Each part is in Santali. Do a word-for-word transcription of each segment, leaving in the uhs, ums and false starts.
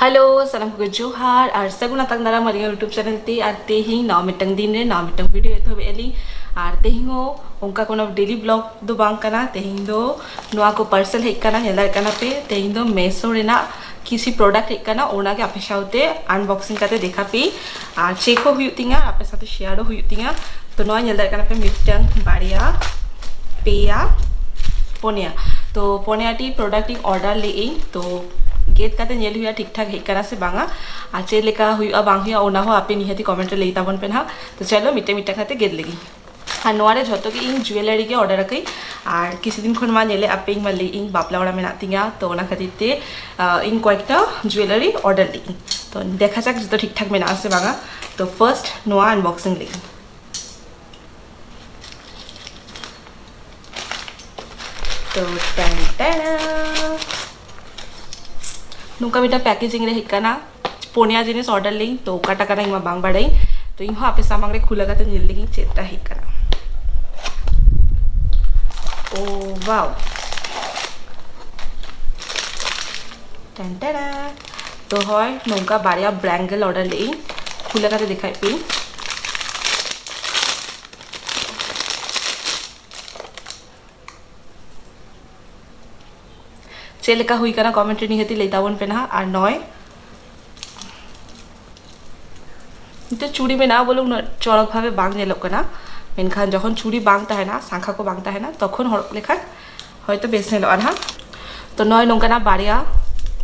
ᱦᱮᱞᱳ, ᱥᱟᱱᱟᱢ ᱠᱚᱜᱮ ᱡᱚᱦᱟᱨ ᱟᱨ ᱥᱟᱹᱜᱩᱱ ᱟᱛᱟᱝ ᱫᱟᱨᱟᱢ ᱟᱹᱞᱤᱧᱟᱜ YouTube ᱪᱮᱱᱮᱞ ᱛᱮ᱾ ᱟᱨ ᱛᱮᱦᱮᱧ ᱱᱟᱣᱟ ᱢᱤᱫᱴᱟᱝ ᱫᱤᱱ ᱨᱮ ᱱᱟᱣᱟ ᱢᱤᱫᱴᱟᱝ ᱵᱷᱤᱰᱤᱭᱳ ᱮᱛᱚᱦᱚᱵ ᱮᱫᱼᱟ ᱞᱤᱧ᱾ ᱟᱨ ᱛᱮᱦᱮᱧ ᱦᱚᱸ ᱚᱱᱠᱟ ᱠᱳᱱᱳ ᱰᱮᱞᱤ ᱵᱞᱚᱜ ᱫᱚ ᱵᱟᱝ ᱠᱟᱱᱟ᱾ ᱛᱮᱦᱮᱧ ᱫᱚ ᱱᱚᱣᱟ ᱠᱚ ᱯᱟᱨᱥᱮᱞ ᱦᱮᱡ ᱠᱟᱱᱟ, ᱧᱮᱞ ᱫᱟᱲᱮᱭᱟᱜ ᱠᱟᱱᱟ ᱯᱮ᱾ ᱛᱮᱦᱮᱧ ᱫᱚ ᱢᱮᱥᱳ ᱨᱮᱱᱟᱜ ᱠᱤᱪᱷᱩ ᱯᱨᱚᱰᱟᱠᱴ ᱦᱮᱡ ᱠᱟᱱᱟ, ᱚᱱᱟᱜᱮ ᱟᱯᱮ ᱥᱟᱶᱛᱮ ᱟᱱᱵᱚᱠᱥᱤᱝ ᱠᱟᱛᱮ ᱫᱮᱠᱷᱟ ᱯᱮ ᱟᱨ ᱪᱮᱠ ᱦᱚᱸ ᱦᱩᱭᱩᱜ ᱛᱤᱧᱟ, ᱟᱯᱮ ᱥᱟᱶᱛᱮ ᱥᱮᱭᱟᱨ ᱦᱚᱸ ᱦᱩᱭᱩᱜ ᱛᱤᱧᱟ᱾ ᱛᱚ ᱱᱚᱣᱟ ᱧᱮᱞ ᱫᱟᱲᱮᱭᱟᱜ ᱠᱟᱱᱟ ᱯᱮ, ᱢᱤᱫᱴᱟᱝ, ᱵᱟᱨᱭᱟ, ᱯᱮᱭᱟ, ᱯᱚᱱᱭᱟ᱾ ᱛᱚ ᱯᱚᱱᱭᱟᱴᱤ ᱯᱨᱚᱰᱟᱠᱴ ᱤᱧ ᱚᱰᱟᱨ ᱞᱮᱫ ᱟᱹᱧ᱾ ᱛᱚ ᱜᱮᱫ ᱠᱟᱛᱮ ᱧᱮᱞ ᱦᱩᱭᱩᱜᱼᱟ ᱴᱷᱤᱠ ᱴᱷᱟᱠ ᱦᱮᱡ ᱠᱟᱱᱟ ᱥᱮ ᱵᱟᱝᱟ, ᱟᱨ ᱪᱮᱫ ᱞᱮᱠᱟ ᱦᱩᱭᱩᱜᱼᱟ ᱵᱟᱝ ᱦᱩᱭᱩᱜᱼᱟ ᱚᱱᱟ ᱦᱚᱸ ᱟᱯᱮ ᱱᱤᱦᱟᱹᱛᱤ ᱠᱚᱢᱮᱱᱴ ᱨᱮ ᱞᱟᱹᱭ ᱛᱟᱵᱚᱱ ᱯᱮ ᱱᱟᱦᱟᱜ᱾ ᱛᱚ ᱪᱚᱞᱚ ᱢᱤᱫᱴᱟᱝ ᱢᱤᱫᱴᱟᱝ ᱠᱟᱛᱮ ᱜᱮᱫ ᱞᱮᱜᱮ᱾ ᱟᱨ ᱱᱚᱣᱟ ᱨᱮ ᱡᱷᱚᱛᱚ ᱜᱮ ᱤᱧ ᱡᱩᱭᱮᱞᱟᱨᱤ ᱜᱮ ᱚᱰᱟᱨ ᱟᱠᱟᱫᱟᱹᱧ᱾ ᱟᱨ ᱠᱤᱪᱷᱩ ᱫᱤᱱ ᱠᱷᱚᱱ ᱢᱟ ᱧᱮᱞᱮᱫ ᱟᱯᱮ ᱤᱧ ᱢᱟ ᱞᱟᱹᱭᱮᱫ ᱤᱧ ᱵᱟᱯᱞᱟ ᱚᱲᱟᱜ ᱢᱮᱱᱟᱜ ᱛᱤᱧᱟ, ᱛᱚ ᱚᱱᱟ ᱠᱷᱟᱹᱛᱤᱨ ᱛᱮ ᱟᱸ, ᱤᱧ ᱠᱚᱭᱮᱠᱴᱟ ᱡᱩᱭᱮᱞᱟᱨᱤ ᱚᱰᱟᱨ ᱞᱮᱫ ᱟᱹᱧ᱾ ᱛᱚ ᱫᱮᱠᱷᱟ ᱡᱟᱠ ᱡᱷᱚᱛᱚ ᱴᱷᱤᱠ ᱴᱷᱟᱠ ᱢᱮᱱᱟᱜᱼᱟ ᱥᱮ ᱵᱟᱝᱟ᱾ ᱛᱚ ᱯᱷᱟᱨᱥᱴ ᱱᱚᱣᱟ ᱟᱱᱵᱚᱠᱥᱤᱝ ᱞᱮᱜᱮ᱾ ᱛᱚ ᱴᱟᱱ ᱴᱟᱱᱟ, ᱱᱚᱝᱠᱟ ᱢᱤᱫᱴᱟᱝ ᱯᱮᱠᱮᱡᱤᱝ ᱨᱮ ᱦᱮᱡ ᱠᱟᱱᱟ᱾ ᱯᱩᱱᱭᱟ ᱡᱤᱱᱤᱥ ᱚᱰᱟᱨ ᱞᱮᱫᱟᱹᱧ, ᱛᱚ ᱚᱠᱟᱴᱟᱜ ᱠᱟᱱᱟ ᱤᱧ ᱢᱟ ᱵᱟᱝ ᱵᱟᱲᱟᱭᱟᱹᱧ᱾ ᱛᱚ ᱤᱧ ᱦᱚᱸ ᱟᱯᱮ ᱥᱟᱢᱟᱝ ᱨᱮ ᱠᱷᱩᱞᱟᱹ ᱠᱟᱛᱮ ᱧᱮᱞ ᱞᱮᱜᱤᱧ ᱪᱮᱫ ᱴᱟ ᱦᱮᱡ ᱠᱟᱱᱟ᱾ ᱳ ᱣᱟᱣ, ᱴᱟᱱ ᱴᱟᱱᱟ᱾ ᱛᱚ ᱦᱳᱭ, ᱱᱚᱝᱠᱟ ᱵᱟᱨᱭᱟ ᱵᱨᱟᱝᱜᱮᱞ ᱚᱰᱟᱨ ᱞᱮᱫᱟᱹᱧ, ᱠᱷᱩᱞᱟᱹ ᱠᱟᱛᱮ ᱫᱮᱠᱷᱟᱭ ᱯᱮ᱾ ᱪᱮᱫ ᱞᱮᱠᱟ ᱦᱩᱭ ᱠᱟᱱᱟ ᱠᱚᱢᱮᱱᱴ ᱨᱮ ᱱᱤᱦᱟᱹᱛᱤ ᱞᱟᱹᱭ ᱛᱟᱵᱚᱱ ᱯᱮ ᱱᱟᱦᱟᱜ᱾ ᱟᱨ ᱱᱚᱭ ᱱᱤᱛᱚᱜ ᱪᱩᱲᱤ ᱢᱮᱱᱟᱜᱼᱟ ᱵᱚᱞᱮ ᱩᱱᱟᱹᱜ ᱪᱚᱨᱚᱠ ᱵᱷᱟᱵᱮ ᱵᱟᱝ ᱧᱮᱞᱚᱜ ᱠᱟᱱᱟ, ᱢᱮᱱᱠᱷᱟᱱ ᱡᱚᱠᱷᱚᱱ ᱪᱩᱲᱤ ᱵᱟᱝ ᱛᱟᱦᱮᱱᱟ, ᱥᱟᱝᱠᱷᱟ ᱠᱚ ᱵᱟᱝ ᱛᱟᱦᱮᱱᱟ, ᱛᱚᱠᱷᱚᱱ ᱦᱚᱨᱚᱜ ᱞᱮᱠᱷᱟᱱ ᱦᱚᱭᱛᱳ ᱵᱮᱥ ᱧᱮᱞᱚᱜᱼᱟ ᱱᱟᱦᱟᱜ᱾ ᱛᱚ ᱱᱚᱜᱼᱚᱭ ᱱᱚᱝᱠᱟᱱᱟᱜ ᱵᱟᱨᱭᱟ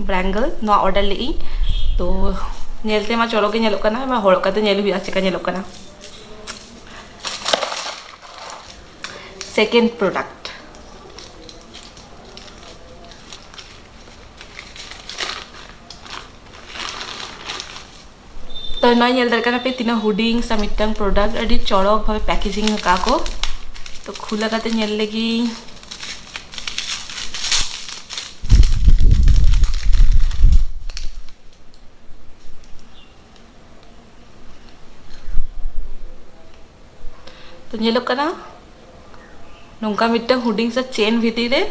ᱵᱨᱟᱝᱜᱮᱞ ᱱᱚᱣᱟ ᱚᱰᱟᱨ ᱞᱮᱫᱟᱹᱧ᱾ ᱛᱚ ᱧᱮᱞ ᱛᱮᱢᱟ ᱪᱚᱨᱚᱠ ᱜᱮ ᱧᱮᱞᱚᱜ ᱠᱟᱱᱟ, ᱮᱵᱟᱨ ᱦᱚᱨᱚᱜ ᱠᱟᱛᱮ ᱧᱮᱞ ᱦᱩᱭᱩᱜᱼᱟ ᱪᱮᱠᱟ ᱧᱮᱞᱚᱜ ᱠᱟᱱᱟ᱾ Second product. ᱛᱚ ᱱᱚᱜᱼᱚᱭ ᱧᱮᱞ ᱫᱟᱲᱮᱭᱟᱜ ᱠᱟᱱᱟ ᱯᱮ ᱛᱤᱱᱟᱹᱜ ᱦᱩᱰᱤᱧ ᱥᱟ ᱢᱤᱫᱴᱟᱝ ᱯᱨᱚᱰᱟᱠᱴ, ᱟᱹᱰᱤ ᱪᱚᱨᱚᱠ ᱵᱷᱟᱵᱮ ᱯᱮᱠᱮᱡᱤᱝ ᱟᱠᱟᱫ ᱠᱚ᱾ ᱛᱚ ᱠᱷᱩᱞᱟᱹ ᱠᱟᱛᱮ ᱧᱮᱞ ᱞᱮᱜᱤᱧ᱾ ᱛᱚ ᱧᱮᱞᱚᱜ ᱠᱟᱱᱟ ᱱᱚᱝᱠᱟ ᱢᱤᱫᱴᱟᱝ ᱦᱩᱰᱤᱧ ᱥᱟ ᱪᱮᱱ ᱵᱷᱤᱛᱤᱨ ᱨᱮ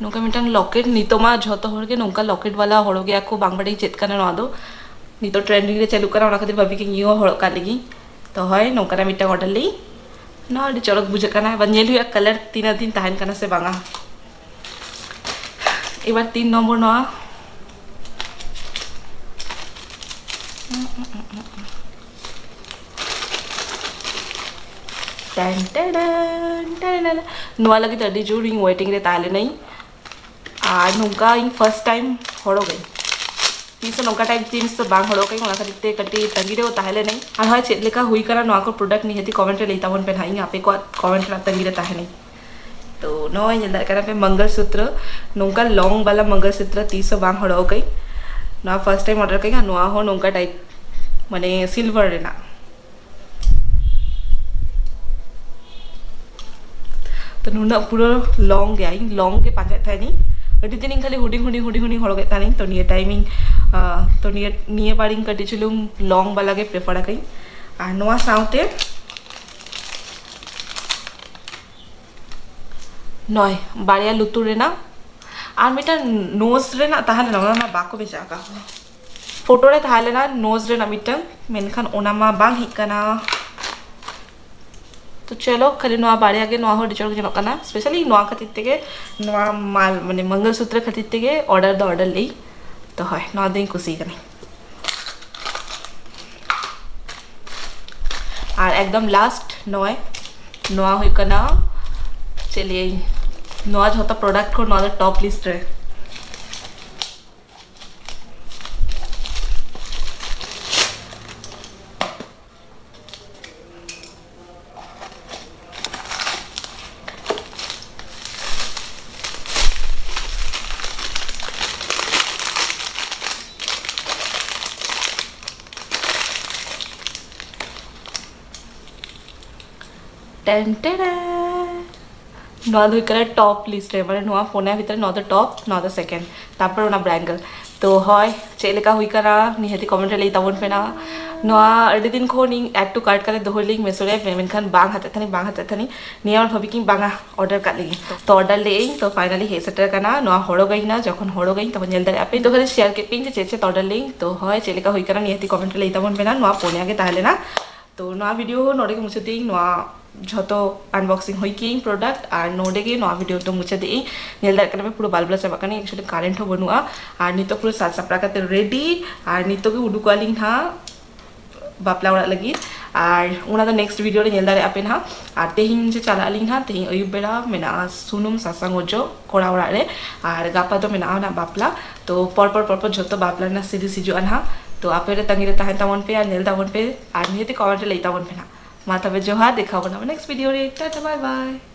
ᱱᱚᱝᱠᱟ ᱢᱤᱫᱴᱟᱝ ᱞᱚᱠᱮᱴ, ᱱᱤᱛᱚᱜ ᱢᱟ ᱡᱷᱚᱛᱚ ᱦᱚᱲ ᱜᱮ ᱱᱚᱝᱠᱟ ᱞᱚᱠᱮᱴ ᱵᱟᱞᱟ ᱦᱚᱨᱚᱜ ᱜᱮᱭᱟ ᱠᱚ, ᱵᱟᱝ ᱵᱟᱰᱟᱭ ᱪᱮᱫ ᱠᱟᱱᱟ ᱱᱚᱣᱟ ᱫᱚ, ᱱᱤᱛᱚᱜ ᱴᱨᱮᱱᱰᱤᱝ ᱨᱮ ᱪᱟᱹᱞᱩᱜ ᱠᱟᱱᱟ, ᱚᱱᱟ ᱠᱷᱟᱹᱛᱤᱨ ᱵᱷᱟᱵᱤ ᱠᱤ ᱤᱧ ᱦᱚᱸ ᱦᱚᱨᱚᱜ ᱠᱟᱜ ᱞᱮᱜᱤᱧ᱾ ᱛᱚ ᱦᱳᱭ, ᱱᱚᱝᱠᱟᱱᱟᱜ ᱢᱤᱫᱴᱟᱝ ᱚᱰᱟᱨ ᱞᱮᱜᱤᱧ᱾ ᱱᱚᱣᱟ ᱟᱹᱰᱤ ᱪᱚᱨᱚᱠ ᱵᱩᱡᱷᱟᱹᱜ ᱠᱟᱱᱟ, ᱮᱵᱟᱨ ᱧᱮᱞ ᱦᱩᱭᱩᱜᱼᱟ ᱠᱟᱞᱟᱨ ᱛᱤᱱᱟᱹᱜ ᱫᱤᱱ ᱛᱟᱦᱮᱱ ᱠᱟᱱᱟ ᱥᱮ ᱵᱟᱝᱟ᱾ ᱮᱵᱟᱨ ᱛᱤᱱ ᱱᱚᱢᱵᱚᱨ ᱱᱚᱣᱟ᱾ ᱴᱮᱱ ᱴᱮᱰᱮᱱ, ᱴᱮᱱ ᱴᱮᱰᱮᱱ᱾ ᱱᱚᱣᱟ ᱞᱟᱹᱜᱤᱫ ᱟᱹᱰᱤ ᱡᱳᱨ ᱤᱧ ᱣᱮᱴᱤᱝ ᱨᱮ ᱛᱟᱦᱮᱸ ᱞᱮᱱᱟᱹᱧ, ᱟᱨ ᱱᱚᱝᱠᱟ ᱤᱧ ᱯᱷᱟᱨᱥᱴ ᱴᱟᱭᱤᱢ ᱦᱚᱨᱚᱜᱟᱹᱧ᱾ ᱛᱤᱥ ᱦᱚᱸ ᱱᱚᱝᱠᱟ ᱴᱟᱭᱤᱯ ᱡᱤᱱᱤᱥ ᱫᱚ ᱵᱟᱝ ᱦᱚᱨᱚᱜ ᱠᱟᱹᱧ, ᱚᱱᱟ ᱠᱷᱟᱹᱛᱤᱨ ᱛᱮ ᱠᱟᱹᱴᱤᱡ ᱛᱟᱺᱜᱤ ᱨᱮ ᱛᱟᱦᱮᱸ ᱞᱮᱱᱟᱹᱧ᱾ ᱟᱨ ᱦᱳᱭ, ᱪᱮᱫ ᱞᱮᱠᱟ ᱦᱩᱭ ᱠᱟᱱᱟ ᱱᱚᱣᱟ ᱠᱚ ᱯᱨᱚᱰᱟᱠᱴ ᱱᱤᱦᱟᱹᱛᱤ ᱠᱚᱢᱮᱱᱴ ᱨᱮ ᱞᱟᱹᱭ ᱛᱟᱵᱚᱱ ᱯᱮ ᱱᱟᱦᱟᱜ, ᱤᱧ ᱟᱯᱮ ᱠᱚᱣᱟᱜ ᱠᱚᱢᱮᱱᱴ ᱨᱮᱱᱟᱜ ᱛᱟᱺᱜᱤ ᱨᱮ ᱛᱟᱦᱮᱱᱟᱹᱧ᱾ ᱛᱚ ᱱᱚᱜᱼᱚᱭ ᱧᱮᱞ ᱫᱟᱲᱮᱭᱟᱜ ᱠᱟᱱᱟ ᱯᱮ ᱢᱚᱝᱜᱚᱞ ᱥᱩᱛᱨᱚ, ᱱᱚᱝᱠᱟ ᱞᱚᱝ ᱵᱟᱞᱟ ᱢᱚᱝᱜᱚᱞ ᱥᱩᱛᱨᱚ ᱛᱤᱥ ᱦᱚᱸ ᱵᱟᱝ ᱦᱚᱨᱚᱜ ᱠᱟᱹᱧ᱾ ᱱᱚᱣᱟ ᱯᱷᱟᱨᱥᱴ ᱴᱟᱭᱤᱢ ᱚᱰᱟᱨ ᱠᱟᱹᱧ, ᱟᱨ ᱱᱚᱣᱟ ᱦᱚᱸ ᱱᱚᱝᱠᱟ ᱴᱟᱭᱤᱯ, ᱢᱟᱱᱮ ᱥᱤᱞᱵᱷᱟᱨ ᱨᱮᱱᱟᱜ᱾ ᱛᱚ ᱱᱩᱱᱟᱹᱜ ᱯᱩᱨᱟᱹ ᱞᱚᱝ ᱜᱮᱭᱟ, ᱤᱧ ᱞᱚᱝ ᱜᱮ ᱯᱟᱸᱡᱟᱭᱮᱫ ᱛᱟᱦᱮᱱᱤᱧ᱾ ᱟᱹᱰᱤ ᱫᱤᱱᱤᱧ ᱠᱷᱟᱹᱞᱤ ᱦᱩᱰᱤᱧ ᱦᱩᱰᱤᱧ ᱦᱩᱰᱤᱧ ᱦᱩᱰᱤᱧ ᱦᱚᱨᱚᱜᱮᱫ ᱛᱟᱦᱮᱱᱤᱧ᱾ ᱛᱚ ᱱᱤᱭᱟᱹ ᱴᱟᱭᱤᱢᱤᱧ, ᱟᱸ, ᱛᱚ ᱱᱤᱭᱟᱹ, ᱱᱤᱭᱟᱹ ᱵᱟᱨᱤᱧ ᱠᱟᱹᱴᱤᱡ ᱪᱩᱞᱩᱝ ᱞᱚᱝ ᱵᱟᱞᱟ ᱜᱮ ᱯᱨᱮᱯᱷᱟᱨ ᱟᱠᱟᱧ᱾ ᱟᱨ ᱱᱚᱣᱟ ᱥᱟᱶᱛᱮ ᱱᱚᱭ ᱵᱟᱨᱭᱟ ᱞᱩᱛᱩᱨ ᱨᱮᱱᱟᱜ, ᱟᱨ ᱢᱤᱫᱴᱟᱝ ᱱᱳᱡᱽ ᱨᱮᱱᱟᱜ ᱛᱟᱦᱮᱸ ᱞᱮᱱᱟ, ᱚᱱᱟ ᱢᱟ ᱵᱟᱠᱚ ᱵᱷᱮᱡᱟ ᱟᱠᱟᱫ᱾ ᱯᱷᱳᱴᱳ ᱨᱮ ᱛᱟᱦᱮᱸ ᱞᱮᱱᱟ ᱱᱳᱡᱽ ᱨᱮᱱᱟᱜ ᱢᱤᱫᱴᱟᱝ, ᱢᱮᱱᱠᱷᱟᱱ ᱚᱱᱟ ᱢᱟ ᱵᱟᱝ ᱦᱮᱡ ᱠᱟᱱᱟ᱾ ᱛᱚ ᱪᱚᱞᱚ, ᱠᱷᱟᱹᱞᱤ ᱱᱚᱣᱟ ᱵᱟᱨᱭᱟ ᱜᱮ, ᱱᱚᱣᱟ ᱦᱚᱸ ᱟᱹᱰᱤ ᱪᱚᱨᱚᱠ ᱧᱮᱞᱚᱜ ᱠᱟᱱᱟ᱾ ᱥᱯᱮᱥᱟᱞᱤ ᱱᱚᱣᱟ ᱠᱷᱟᱹᱛᱤᱨ ᱛᱮᱜᱮ, ᱱᱚᱣᱟ ᱢᱟᱞ, ᱢᱟᱱᱮ ᱢᱚᱝᱜᱚᱞ ᱥᱩᱛᱨᱚ ᱠᱷᱟᱹᱛᱤᱨ ᱛᱮᱜᱮ ᱚᱰᱟᱨ ᱫᱚ ᱚᱰᱟᱨ ᱞᱮᱫᱟᱹᱧ᱾ ᱛᱚ ᱦᱳᱭ, ᱱᱚᱣᱟ ᱫᱚᱧ ᱠᱩᱥᱤ ᱠᱟᱱᱟ᱾ ᱟᱨ ᱮᱠᱫᱚᱢ ᱞᱟᱥᱴ ᱱᱚᱜᱼᱚᱭ, ᱱᱚᱣᱟ ᱦᱩᱭᱩᱜ ᱠᱟᱱᱟ, ᱪᱮᱫ ᱞᱟᱹᱭᱟᱹᱧ, ᱱᱚᱣᱟ ᱡᱷᱚᱛᱚ ᱯᱨᱚᱰᱟᱠᱴ ᱠᱷᱚᱱ ᱱᱚᱣᱟ ᱫᱚ ᱴᱚᱯ ᱞᱤᱥᱴ ᱨᱮ᱾ ᱴᱮᱱ ᱴᱮᱱ᱾ ᱱᱚᱣᱟ ᱫᱚ ᱦᱩᱭᱩᱜ ᱠᱟᱱᱟ ᱴᱚᱯ ᱞᱤᱥᱴ ᱨᱮ, ᱢᱟᱱᱮ ᱱᱚᱣᱟ ᱯᱳᱱᱭᱟ ᱵᱷᱤᱛᱨᱤ ᱱᱚᱣᱟ ᱫᱚ ᱴᱚᱯ, ᱱᱚᱣᱟ ᱫᱚ ᱥᱮᱠᱮᱱᱰ, ᱛᱟᱨᱯᱚᱨ ᱚᱱᱟ ᱵᱮᱝᱜᱮᱞ᱾ ᱛᱚ ᱦᱳᱭ, ᱪᱮᱫ ᱞᱮᱠᱟ ᱦᱩᱭ ᱠᱟᱱᱟ ᱱᱤᱦᱟᱹᱛᱤ ᱠᱚᱢᱮᱱᱴ ᱨᱮ ᱞᱟᱹᱭ ᱛᱟᱵᱚᱱ ᱯᱮ ᱱᱟ᱾ ᱱᱚᱣᱟ ᱟᱹᱰᱤ ᱫᱤᱱ ᱠᱷᱚᱱ ᱤᱧ add to cart ᱠᱟᱛᱮ ᱫᱚᱦᱚᱭ ᱞᱤᱧ ᱢᱮᱥᱳ ᱨᱮ, ᱢᱮᱱᱠᱷᱟᱱ ᱵᱟᱝ ᱦᱟᱛᱟᱣ ᱛᱟᱦᱮᱱᱤᱧ, ᱵᱟᱝ ᱦᱟᱛᱟᱣ ᱛᱟᱦᱮᱱᱤᱧ᱾ ᱱᱤᱭᱟᱹ ᱵᱟᱨ ᱵᱷᱟᱵᱤ ᱠᱤᱧ ᱵᱟᱝᱟ, ᱚᱨᱰᱟᱨ ᱠᱟᱜ ᱞᱟᱹᱜᱤᱫ᱾ ᱛᱚ ᱚᱨᱰᱟᱨ ᱞᱮᱜ ᱟᱹᱧ, ᱛᱚ finally ᱦᱮᱡ ᱥᱮᱴᱮᱨ ᱠᱟᱱᱟ᱾ ᱱᱚᱣᱟ ᱦᱚᱨᱚᱜᱟᱹᱧ ᱱᱟ, ᱡᱚᱠᱷᱚᱱ ᱦᱚᱨᱚᱜᱟᱹᱧ ᱛᱚᱠᱷᱚᱱ ᱧᱮᱞ ᱫᱟᱲᱮᱭᱟᱜ ᱯᱮ᱾ ᱛᱚ ᱠᱷᱟᱹᱞᱤ ᱥᱮᱭᱟᱨ ᱠᱮᱫ ᱯᱮᱭᱟᱹᱧ ᱡᱮ ᱪᱮᱫ ᱪᱮᱫ ᱚᱨᱰᱟᱨ ᱞᱮᱜ ᱟᱹᱧ᱾ ᱛᱚ ᱦᱳᱭ, ᱪᱮᱫ ᱞᱮᱠᱟ ᱦᱩᱭ ᱠᱟᱱᱟ ᱱᱤᱦᱟᱹᱛᱤ ᱠᱚᱢᱮᱱᱴ ᱨᱮ ᱞᱟᱹᱭ ᱛᱟᱵᱚᱱ ᱯᱮ ᱱᱟ᱾ ᱱᱚᱣᱟ ᱯᱩᱱᱭᱟ ᱜᱮ ᱛᱟᱦᱮᱸ ᱞᱮᱱᱟ᱾ ᱛᱚ ᱱᱚᱣᱟ ᱵᱷᱤᱰᱤᱭᱳ ᱦᱚᱸ ᱱᱚᱰᱮ ᱜᱮ ᱢᱩᱪᱟᱹᱫ ᱤᱧ᱾ ᱱᱚᱣᱟ ᱡᱷᱚᱛᱚ unboxing ᱦᱩᱭ ᱠᱤᱧ product, ᱟᱨ ᱱᱚᱰᱮ ᱜᱮ ᱱᱚᱣᱟ ᱵᱷᱤᱰᱤᱭᱳ ᱫᱚ ᱢᱩᱪᱟᱹᱫ ᱤᱧ᱾ ᱧᱮᱞ ᱫᱟᱲᱮᱭᱟᱜ ᱠᱟᱱᱟ ᱯᱮ ᱯᱩᱨᱟᱹ ᱵᱟᱞᱵᱞᱟ ᱪᱟᱵᱟᱜ ᱠᱟᱱᱟ, actually current ᱦᱚᱸ ᱵᱟᱹᱱᱩᱜᱼᱟ᱾ ᱟᱨ ᱱᱤᱛᱚᱜ ᱯᱩᱨᱟᱹ ᱥᱟᱡᱽ ᱥᱟᱯᱲᱟᱣ ᱠᱟᱛᱮ ready, ᱟᱨ ᱱᱤᱛᱚᱜ ᱜᱮ ᱩᱰᱩᱠᱚᱜ ᱟᱹᱞᱤᱧ ᱱᱟᱦᱟᱜ ᱵᱟᱯᱞᱟ ᱚᱲᱟᱜ ᱞᱟᱹᱜᱤᱫ᱾ ᱟᱨ ᱚᱱᱟ ᱫᱚ next ᱵᱷᱤᱰᱤᱭᱳ ᱨᱮ ᱧᱮᱞ ᱫᱟᱲᱮᱭᱟᱜ ᱯᱮ ᱱᱟᱦᱟᱜ᱾ ᱟᱨ ᱛᱮᱦᱮᱧ ᱡᱮ ᱪᱟᱞᱟᱜ ᱟᱹᱞᱤᱧ ᱱᱟᱦᱟᱜ, ᱛᱮᱦᱮᱧ ᱟᱹᱭᱩᱵ ᱵᱮᱲᱟ ᱢᱮᱱᱟᱜᱼᱟ ᱥᱩᱱᱩᱢ ᱥᱟᱥᱟᱝ ᱚᱡᱚᱜ ᱠᱚᱲᱟ ᱚᱲᱟᱜ ᱨᱮ, ᱟᱨ ᱜᱟᱯᱟ ᱫᱚ ᱢᱮᱱᱟᱜᱼᱟ ᱱᱟᱦᱟᱜ ᱵᱟᱯᱞᱟ᱾ ᱛᱚ ᱯᱚᱨ ᱯᱚᱨ ᱯᱚᱨ ᱯᱚᱨ ᱡᱷᱚᱛᱚ ᱵᱟᱯᱞᱟ ᱨᱮᱱᱟᱜ series ᱦᱤᱡᱩᱜᱼᱟ ᱱᱟᱦᱟᱜ᱾ ᱛᱚ ᱟᱯᱮ ᱨᱮ ᱛᱟᱺᱜᱤ ᱨᱮ ᱛᱟᱦᱮᱱ ᱛᱟᱵᱚᱱ ᱯᱮ ᱟᱨ ᱧᱮᱞ ᱛᱟᱵᱚᱱ ᱯᱮ, ᱟᱨ ᱱᱤᱦᱟᱹᱛᱤ ᱠᱚᱢᱮᱱᱴ ᱨᱮ ᱞᱟᱹᱭ ᱛᱟᱵᱚᱱ ᱯᱮ ᱱᱟᱦᱟᱜ᱾ ᱢᱟ ᱛᱚᱵᱮ ᱡᱚᱦᱟᱨ, ᱫᱮᱠᱷᱟᱣ ᱵᱚᱱᱟ next ᱵᱷᱤᱰᱤᱭᱳ ᱨᱮ᱾ Tata, bye bye᱾